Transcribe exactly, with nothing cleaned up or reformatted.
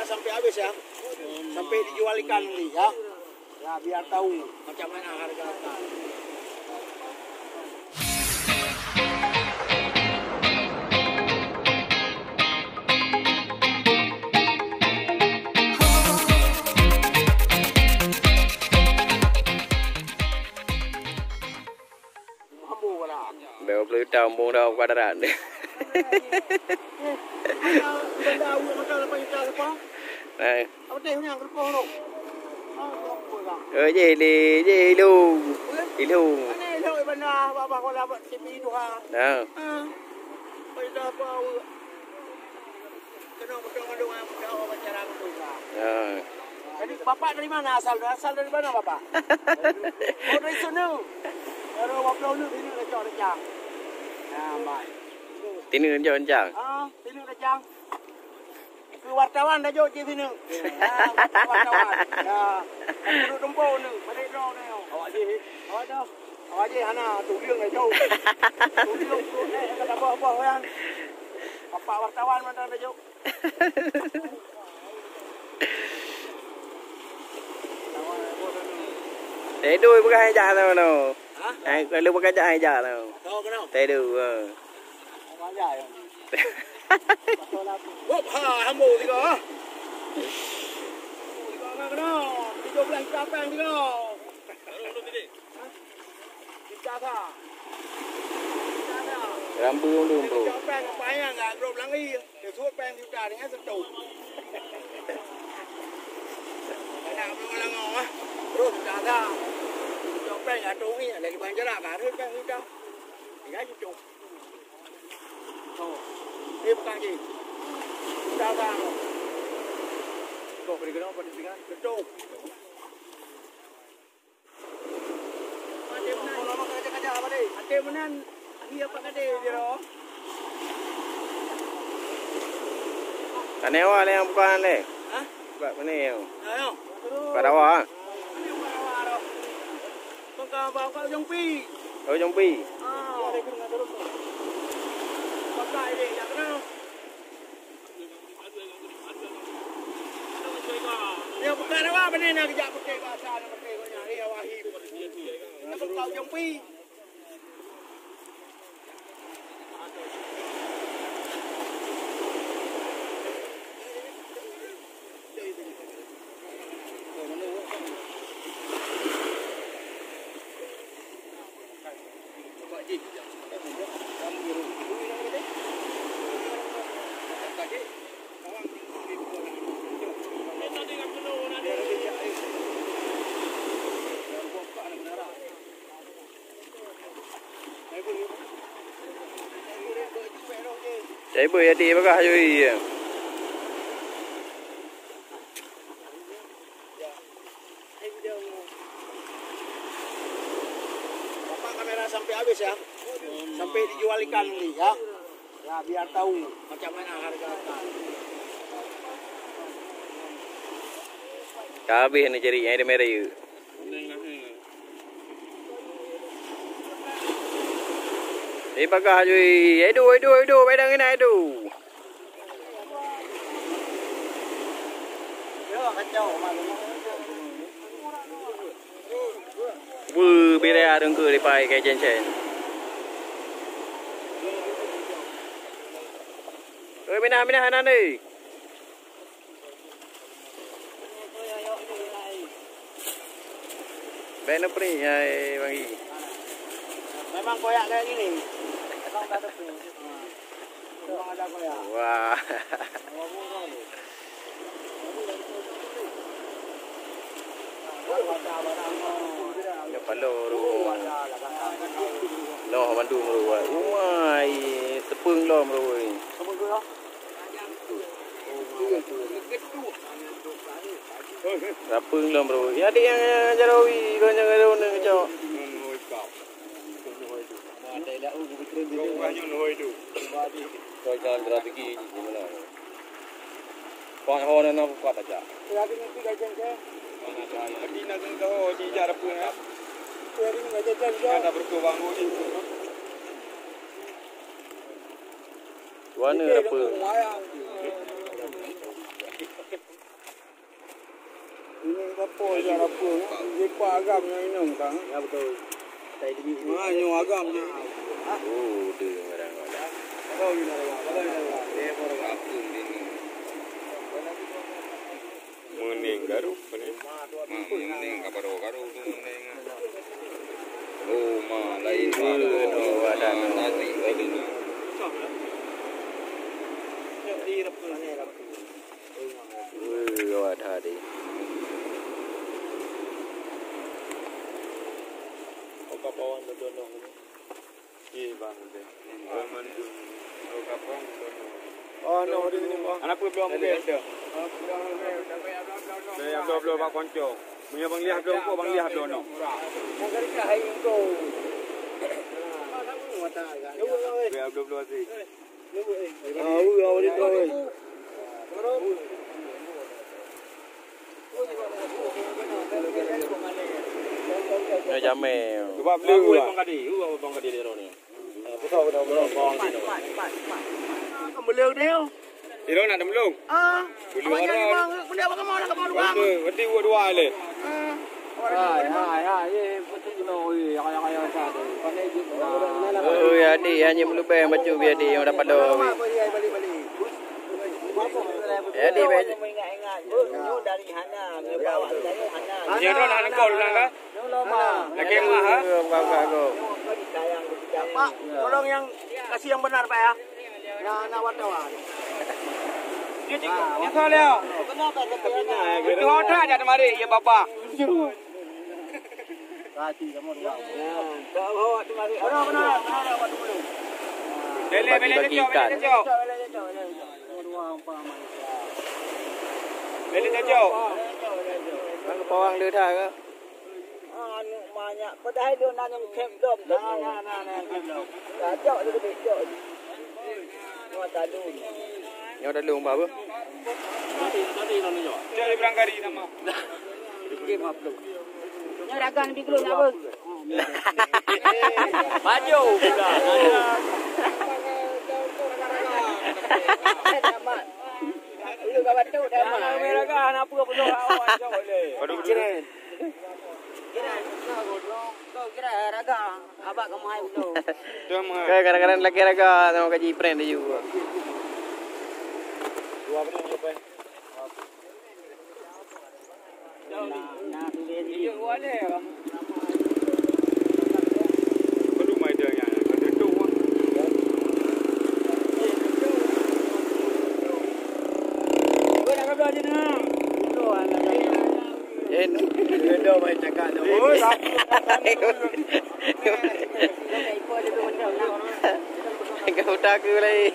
Sampai habis ya. Sampai dijual ikan nanti ya. Ya, biar tahu macam mana harga ikan. Dua puluh juta umbung dah buka darat. Nah. Oh, jeh le, jeh ilung. Ilung. Nah. Keunoe beutôi mandum nyang meudawa bak cara meutuha. Ya. Jadi, Bapak dari mana asal? Asal dari mana, Bapak? Oh, dari sana. Dari Wabloh ni, sini lecok lecang. Ya, baik. Sini lecok lecang. Ah, sini lecang. Ke wartawan dah jok di sini. Ya, ke wartawan. Ya. Aku duduk tempat ni, balik dong ni. Awak je. Awak dah. Awak je hana tulieng dah jok. Tulieng tu eh, kata apa-apa kan. Bapak wartawan mana dah jok. Tedu peugah jak tu no. Ha? Ai kalau peugah jak ai jak tu. Tahu kenapa? Tedu. Ha. Hop ha hambo tiga ha. Tiga enggak kena. Tujuh belas juta peng tiga. Juta sa. Juta sa. Rambu dulu, bro. Juta peng apa yang enggak bro belangi. Teusut péng sijuta dengan seutoh. Anak meulangö-langö ah. Terus dah ada. Cok péng atau ni lagi banjara ka harus péng sijuta. Tinggal sijuta. Oh. Ni bukan je. Dah ada. Kau pergi kenapa di sini? Betul. Até meunan, até meunan, ahi apa kadé jero. Tane awak lé nyang buka lé. Hah? Buka mana yo? Ayo. Buka dawa. Ané buka dawa ro. Buka apa buka ujong pi. Oh, ujong pi. Ah. Buka ini ya kenal. Nyoe bukan awak beuna na geujak peuté basa na peuté gobnyan, eh, awak hi. Nyoe bukan ujong pi. Cai beuh jadi bagah jui. Bapak kamera sampai habis ya. Sampai dijual ikan nanti ya. Ya, biar tahu macam mana harga ikan. Ka habéh ni cari yang ada merah. Eh, bagah jui. Edu, edu, edu. Bedang ini edu. Weh, beda dengke dipai kai cencen. Oi, minah, minah, anak ni. Baik, nak pergi, ya, eh, bagi. Memang koyak kayak gini. Memang tak ada pergi. Memang ada koyak. Wah. Ya, palo, bro. Loh, mandum, bro. Umai, tepung lom, bro. Rapeng lom, bro. Ya, adik yang, yang jarawi, kau yang jarawi ni, cok. Kau jalan strategi di mana? Kau ho na, na kuat aja. Lagi nanti gajian saya. Lagi nak kau di jar apa ya? Lagi nak gajian saya. Ada berkembang ni. Warna apa? Oh, ya rapi. Dia pak agam yang minum kan? Ya, betul. Saya demi ini. Ah, nyoe agam je. Oh, dia orang. Meuning garu, meuning. Ma, meuning ka baroe garu tu meuning. Oh, ma, lain baru. Oh, ada. Ma, tadi, tadi. Wih, awak dah deh. Oh, kapawan bedono. Iya, bang, udah. Bang, mantu. Oh, kapawan bedono. Oh, no, di sini, bang. Anak pun belum mungkin. Saya belum, belum, Pak Konco. Punya Bang Liah belum, kok Bang Liah belum, no. Bang Liah belum, belum, Aziz. Nyoe jamé. Cuba beli. Bang Kadi, Bang Kadi di ni. Beli dia. Iro nak demlung. Ah. Beli orang. Beli apa kamu nak kamu dua? Beli, beli dua le. Ah. Hai, hai, hai, ye, betul kena, oi, yang, yang, yang, yang. Oh, ya, adik, ya, nyi meulubeng bacut, biar adik yang dapat doh. Ya, adik, baik. Ingat-ingat, nyoe dari hana, nyoe bawa dari hana. Dia tu nak nekol ulang kah? Lagi mah, ha? Bukan, bukan, bukan. Pak, tolong yang kasih yang benar, Pak, ya. Nah, nah, wartawan. Dia cik, dia salah. Betul tak dia mari, ya, Bapak? Bele, bele cocok, bele cocok. Bele cocok. Bang pawang le that ke? Aneuk manyak, padahai dia na nyang khém dom. Na, na, na, na, khém dom. Cocok tu lebih cocok. Wah, tadu. Nyoe dah lung, Pak, apa? Cari berangkari nama. Nyoe dagang di Kelung, apa? Baju pula. Damat. Lu bawa tu, damat. Jangan mereka, apa pun awak cok le. Kira, kira, kau kira raga, abak kemai tu. Kau kadang-kadang lagi raga sama kaji prank dia juga. Dua belas ni, Pak. Kau tak ke lain.